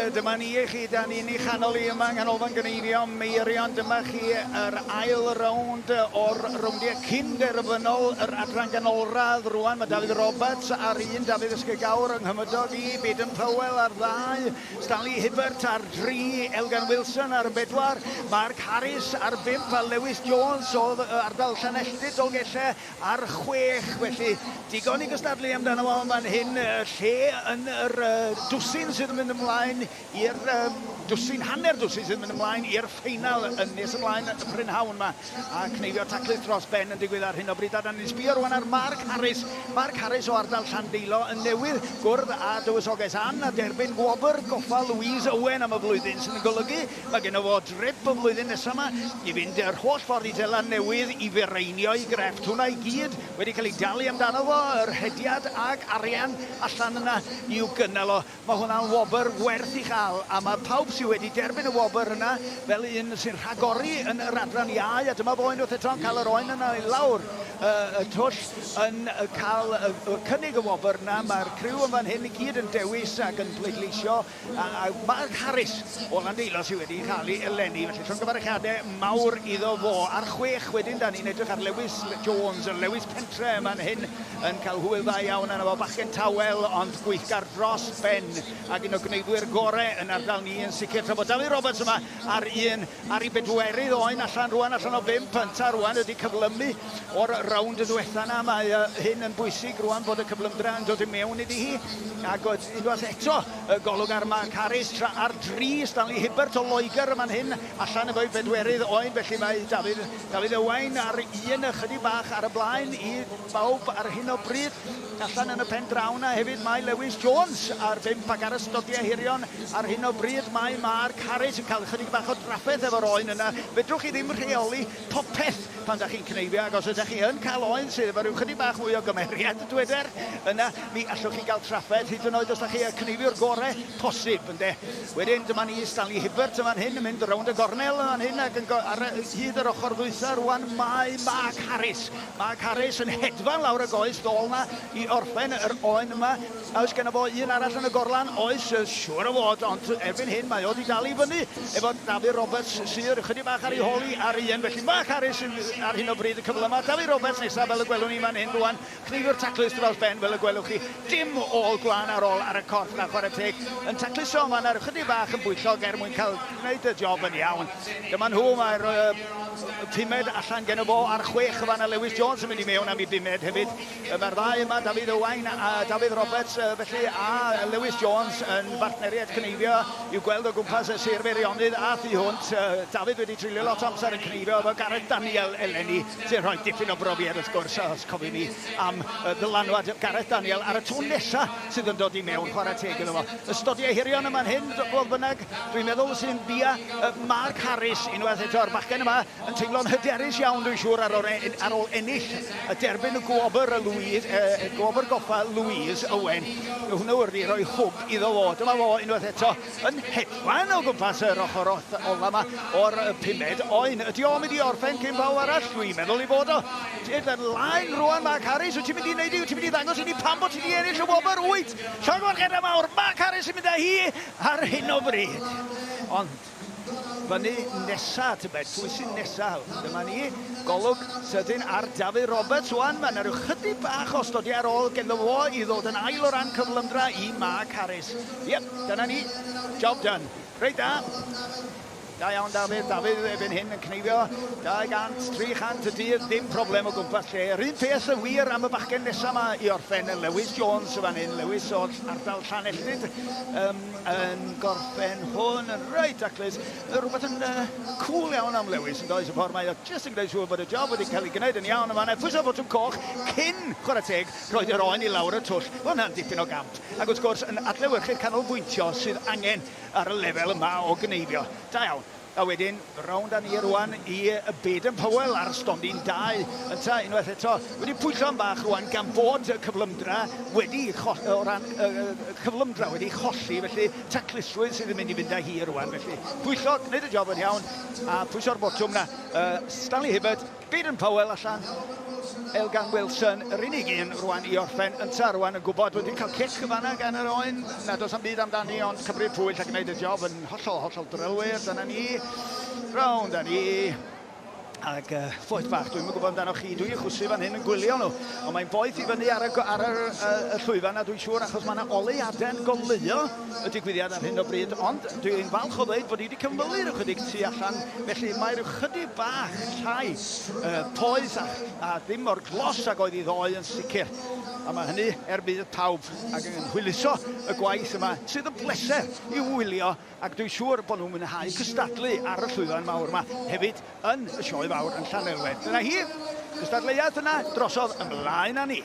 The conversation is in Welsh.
Dyma ni i chi, da ni'n ei chanol i yma yng Nghanolfan Gneifio Meirion. Dyma chi yr ail rownd o'r rowndiau cyn derfynol yr adran ganolradd rwan. Mae Dafydd Roberts ar un, Dafydd Ysgygawr yng nghymydog i, Baden Powell ar ddau, Stanley Hibbert ar dri, Elgan Wilson ar bedwar, Mark Harris ar bump a Lewis Jones o ardal Llanelltyd, Dolgellau ar chwech, felly digon i gystadlu amdano fo yn fan hyn, lle yn yr dwsin sydd yn mynd ymlaen i'r dwsin, hanner dwsin sydd yn mynd ymlaen i'r ffeinal yn nes ymlaen y prynhawn yma, a cneifio taclus dros ben yn digwydd ar hyn o bryd, a da ni'n sbio rwan ar Mark Harris, Mark Harris o ardal Llandeilo yn newydd gwrdd â Dywysoges Ann a derbyn gwobr goffa Louise Owen am y flwyddyn, sydd yn golygu Mae gynno fo drip y flwyddyn nesa 'ma i fynd yr holl ffordd i Seland Newydd i fireinio'i grefft. Hwnna i gyd wedi cael ei dalu amdano fo, yr hediad ag arian allan yna i'w gynnal o. Mae hwnna'n wobr werth ei chael, a mae pawb sydd wedi derbyn y wobr yna fel un sy'n rhagori yn yr adran iau, a dyma fo unwaith eto'n cael yr oen yna i lawr y twll yn cael cynnig y wobr yna. Mae'r criw yn fan hyn i gyd yn dewis ac yn pleidleisio. A Mark Harris o Landeilo sydd wedi cael ei eleni, felly llongyfarchiadau mawr iddo fo. Ar chwech wedyn, da ni'n edrych ar Lewis Jones, y Lewis Pentre yma'n hyn, yn cael hwyl dda iawn arno fo. Bachgen tawel, ond gweithgar dros ben, ac un o gneifwyr gore yn ardal ni yn sicr. Tra bod Dafydd Roberts yma ar un, ar ei bedwerydd oen allan rwan, allan o bump, ynta rwan wedi cyflymu o'r rownd ddiwetha 'na. Mae hyn yn bwysig rwan bod y cyflymdra yn dod i mewn iddi hi, ac unwaith eto y golwg ar Mark Harris, tra ar dri Stanley Hibbert o Loegr yn fan hyn, allan efo'i bedwerydd oen, felly mae Dafydd, Dafydd Owain ar un ychydig bach ar y blaen i bawb ar hyn o bryd. Allan yn y pen draw 'na hefyd mae Lewis Jones ar bump ac ar y stodiau hirion ar hyn o bryd mae Mark Harris yn cael ychydig bach o drafferth efo'r oen yna. Fedrwch chi ddim rheoli popeth pan dach chi'n cneifio ac os ydach chi yn cael oen sydd efo rhyw chydig bach mwy o gymeriad, dweder, yna mi allwch chi gael trafferth hyd yn oed os dach chi y cneifiwr gore posib, ynde. Wedyn dyma ni Stanley Hibbert yn fan hyn yn mynd rownd y gornel yn fan hyn ac yn ar hyd yr ochr ddwytha rwan mae Mark Harris. Mark Harris yn hedfan lawr y goes ddôl 'na i orffen yr oen yma. A oes genno fo un arall yn y gorlan? Oes, siŵr o fod, ond erbyn hyn mae o 'di dal i fyny efo Dafydd Roberts sydd ychydig bach ar ei hôl hi ar un. Felly Mark Harris sydd ar hyn o bryd y cyflyma. Dafydd Roberts nesa fel y gwelwn ni fan hyn rwan. Cneifiwr taclus dros ben fel y gwelwch chi. Dim ôl gwlân ar ôl ar y corff 'na chwarae teg. Yn tacluso ma' 'na ychydig bach yn bwyllog er mwyn cael gwneud y job yn iawn. Dyma nhw, mae'r pumed allan genno fo ar chwech yn fan'na. Lewis Jones yn mynd i mewn am ei bumed hefyd. Mae'r ddau yma, Dafydd Owain a Dafydd Roberts, felly, a Lewis Jones yn bartneriaid cneifio i'w gweld o gwmpas y Sir Feirionnydd a thu hwnt. Dafydd wedi treulio lot o amser yn cneifio efo Gareth Daniel eleni, sy'n rhoi dipyn o brofiad wrth gwrs, os cofiwn ni am ddylanwad Gareth Daniel ar y tro nesa sydd yn dod i mewn, chwarae teg iddo fo. Y stodiau hirion yn fan hyn, fodd bynnag, Dwi'n meddwl sy'n bia Mark Harris unwaith eto'r bachgen yma yn teimlo'n hyderus iawn dwi'n siŵr ar ôl, ar ôl ennill y derbyn y gwobr y Louise, y gwobr goffa Louise Owen. Hwnnw wedi rhoi hwb iddo fo. Dyma fo unwaith eto yn hedfan o gwmpas yr ochr ola yma o'r pumed oen. Ydy o'n mynd i orffen cyn pawb arall? Dwi'n meddwl ei fod o. Ti'n laen rwan Mark Harris, wyt ti'n mynd i wneud i, wyt ti'n mynd i ddangos i ni pam bod ti wedi ennill y wobr? Wyt! Llongyfarchiadau mawr, Mark Harris yn mynd â hi Ar hyn o bryd. Ond fyny nesa, tybed, pwy sy'n nesa? Dyma ni, golwg sydyn ar Dafydd Roberts wan. Mae yna rhyw chydig bach o stodi ar ôl genddo fo i ddod yn ail o ran cyflymdra i Mark Harris. Iep, dyna ni. Job done. Reit da. Da iawn Dafydd, Dafydd erbyn hyn yn cneifio 200, 300 y dydd, dim problem o gwmpas lle. Yr un peth yn wir am y bachgen nesaf yma i orffen, Lewis Jones y fan hyn. Lewis o ardal Llanelltyd um, yn gorffen hwn yn reit daclus. Rhywbeth yn uh, cool iawn am Lewis yn does, y ffordd mae o jyst yn gwneud siŵr bod y job wedi cael ei gwneud yn iawn yma. Pwyso botwm coch cyn chwarae teg rhoi yr oen i lawr y twll. Mae hwnna'n dipyn o gamp. Ac wrth gwrs yn adlewyrchu'r canolbwyntio sydd angen ar y lefel yma o gneifio. Da iawn. A wedyn, rownd â ni rwan i Baden Powell ar stondin 2. Ynta, unwaith eto, wedi pwyllo am bach rwan gan bod y cyflymdra wedi o ran cyflymdra wedi cholli, felly taclusrwydd sydd yn mynd i fynd â hi rwan. Felly, pwyllo, gwneud y job yn iawn, a pwyso'r botwm na. Stanley Hibbert, Baden Powell allan. Elgan Wilson, yr unig un rwan i orffen ynta rwan yn gwybod wedi cael cic yn fanna gan yr oen, nad oes am byd amdani ond cymryd pwyll a gwneud y job yn hollol, hollol drylwyr. Dyna ni, rownd â ni. Ac boeth bach, dwi'm yn gwybod amdano chi, dwi'n chwysu fan hyn yn gwylio nhw, ond mae'n boeth i fyny ar y, ar y, y, y llwyfan a dwi'n siŵr achos mae yna oleuadau'n goleuo y digwyddiad ar hyn o bryd, ond dwi'n falch o ddeud bod i wedi cymylu rhyw chydig tu allan, felly mae rhyw chydig bach llai poeth a, a ddim mor glos ag oedd i ddoe yn sicr. A mae hynny er budd pawb ac yn hwyluso y gwaith yma sydd yn bleser i'w wylio. Ac dwi'n siŵr bod nhw'n mwynhau cystadlu ar y llwyfan mawr yma hefyd yn y Sioe Fawr yn Llanelwedd. Dyna hi, cystadleuaeth yna drosodd, ymlaen â ni.